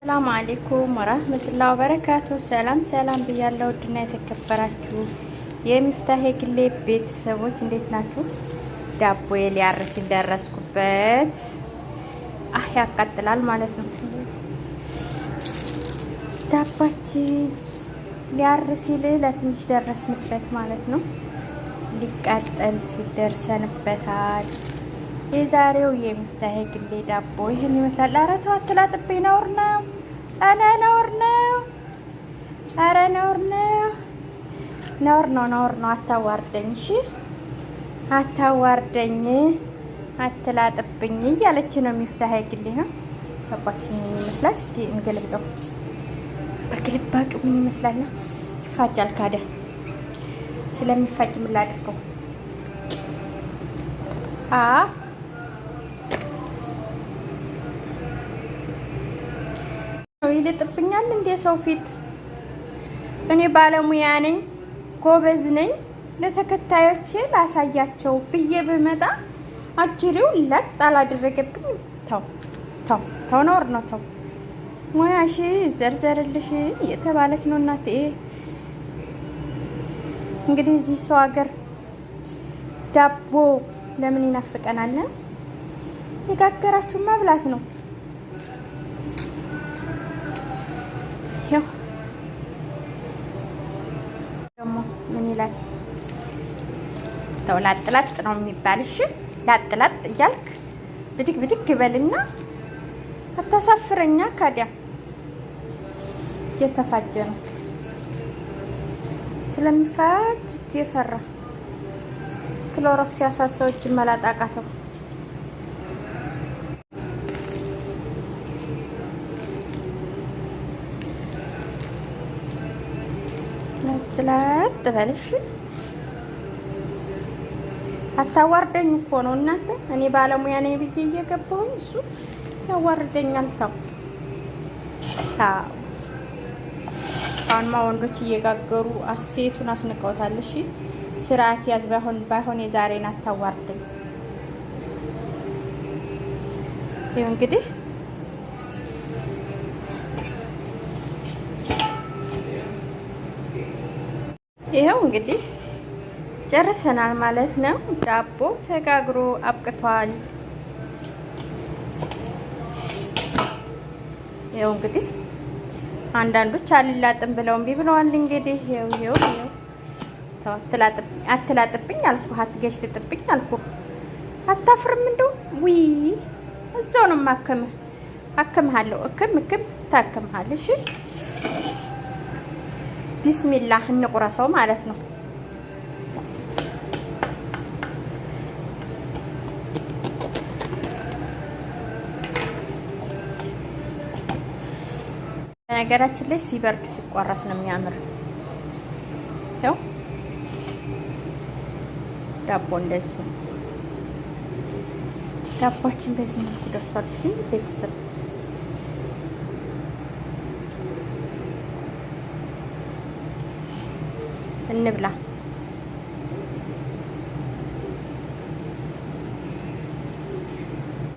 ሰላም አለይኩም ወራህመቱላሂ ወበረካቱ። ሰላም ሰላም ብያለሁ። ውድና የተከበራችሁ የሚፍታሄ ግሌ ቤተሰቦች እንዴት ናችሁ? ዳቦዬ ሊያርስ ደረስኩበት። አህ ያቃጥላል ማለት ነው። ዳባችን ሊያር ሲል ለትንሽ ደረስንበት ማለት ነው። ሊቃጠል ሲል ደርሰንበታል። የዛሬው የሚፍታሄ ግሌ ዳቦ ይህን ይመስላል። ኧረ ተው አትላጥብኝ፣ ነውር ነው። ኧረ ነውር ነው። ኧረ ነውር ነው። ነውር ነው። ነውር ነው። አታዋርደኝ፣ እሺ አታዋርደኝ፣ አትላጥብኝ እያለች ነው የሚፍታሄ ግሌ። ዳቧችን ይመስላል። እስኪ እንገልብጠው። በግልባጩ ምን ይመስላል? ይፋጃል። ካደ ስለሚፋጅ ምን ላድርገው? አ ይልጥብኛል እንዴ ሰው ፊት። እኔ ባለሙያ ነኝ፣ ጎበዝ ነኝ። ለተከታዮቼ ላሳያቸው ብዬ ብመጣ አጅሬው ለጥ አላደረገብኝም። ተው ተው ተው፣ ነውር ነው። ተው ሙያሽ ዘርዘርልሽ እየተባለች ነው እናቴ። እንግዲህ እዚህ ሰው ሀገር ዳቦ ለምን ይናፍቀናል? የጋገራችሁ መብላት ነው። ይኸው ደግሞ ምን ይላል? ተው ላጥ ላጥ ነው የሚባል። እሺ ላጥ ላጥ እያልክ ብድግ ብድግ ይበልና አታሳፍረኛ። ካዲያ እየተፋጀ ነው። ስለሚፋጅ እጅ የፈራ ክሎሮክስ ያሳሰው እጅ መላጥ አቃተው። ላጥ በልሽ። አታዋርደኝ እኮ ነው እናንተ። እኔ ባለሙያ ነኝ ብዬ እየገባሁኝ እሱ ያዋርደኛል። ተው ተው። አሁንማ ወንዶች እየጋገሩ ሴቱን አስንቀውታል። እሺ ስርዓት ያዝ። ባይሆን ባይሆን የዛሬን አታዋርደኝ። ይኸው እንግዲህ ይኸው እንግዲህ ጨርሰናል ማለት ነው። ዳቦ ተጋግሮ አብቅቷል። ይኸው እንግዲህ አንዳንዶች አልላጥም ብለው እምቢ ብለዋል። እንግዲህ ይኸው ይኸው ይኸው ተው፣ አትላጥብኝ አልኩህ፣ አትገሽልጥብኝ አልኩህ። አታፍርም እንደው ውይ፣ እዛው ነው የማክምህ። አክምሃለሁ፣ እክም እክም ታክምሃል። እሺ ቢስሚላህ እንቁረሰው ማለት ነው። በነገራችን ላይ ሲበርድ ሲቆረስ ነው የሚያምር። ያው ዳቦ እንደዚህ ነው። ዳቦችን በዚህ መልኩ ደርሷል። ቤተሰብ እንብላ።